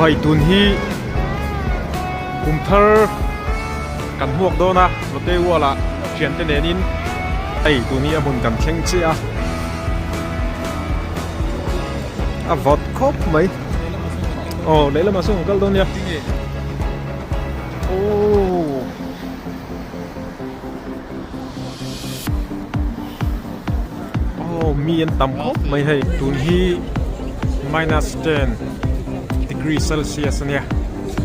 Hei tun hi kum thar kan hmuak dawn a Lotte World ah thiante nenin hei tun hi a hmun kan thleng chiah a a vawt khawp mai aw lehlamah sawn kan kal dawn nia aww. Aw mi an tam khawp mai hei tun hi minus 10 degree celsius ania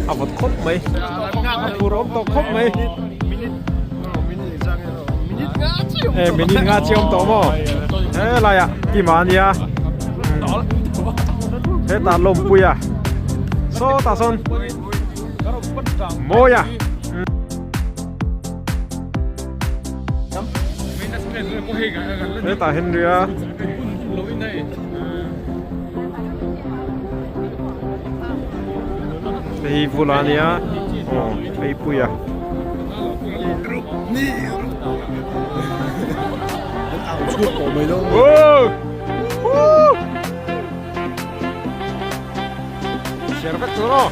a vawt khawp mai a phur awm tawh khawp mai e minute nga chi awm tawh maw helai ah kima ania hetah lawmpui a sawtah sawn mawi a. Hetah Henry a hei vula ania aw hei puia Chhiar vek tur aw.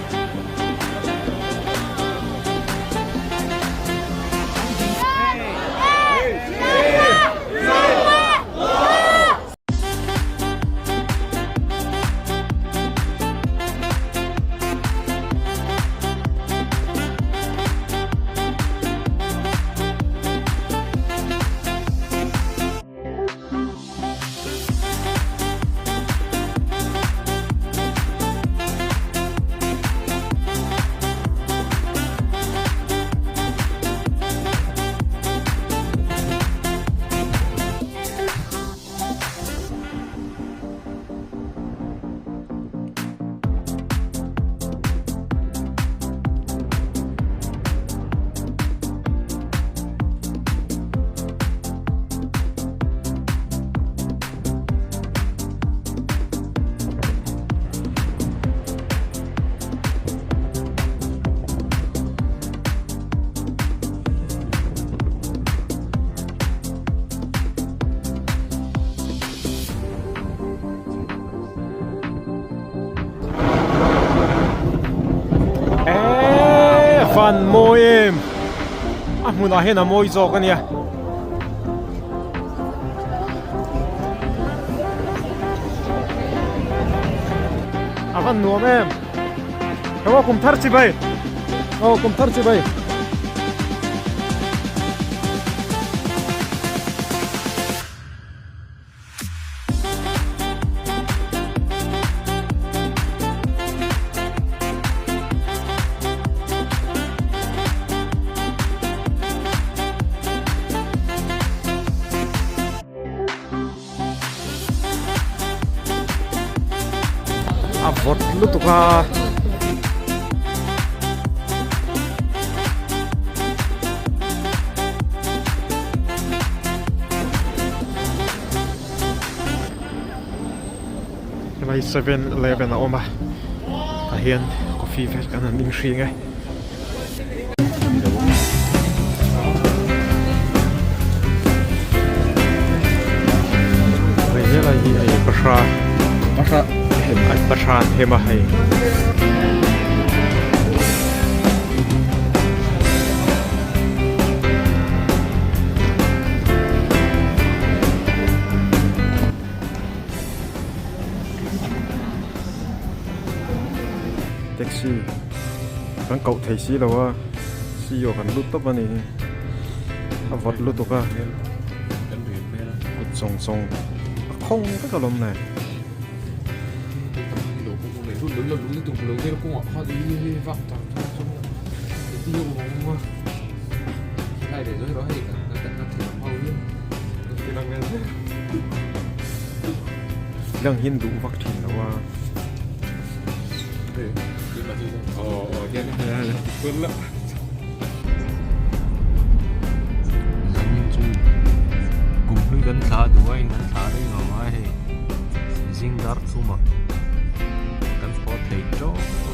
Eee fan mawi em a hmunah hian a mawi zawk a nia. A van nuam em Aw kum thar chi bai aw kum thar chi bai. A vawt lutuk a. Helai 7-Eleven a awm a tah hian coffee vel kan han in hring e. Hei helai hi hei pahra pahra hem an pahra an hem a hei. Taxi kan koh thei si lo a CEO kan lut tawp a ni a vawt lutuk a kut zawng zawng a khawng vek alawm le. Lang hian duh vak thin lo a. Zanin chu kum hlui kan thla duh a in kan thla reng ang a hei zing dar thum ah kan haw thei tawp.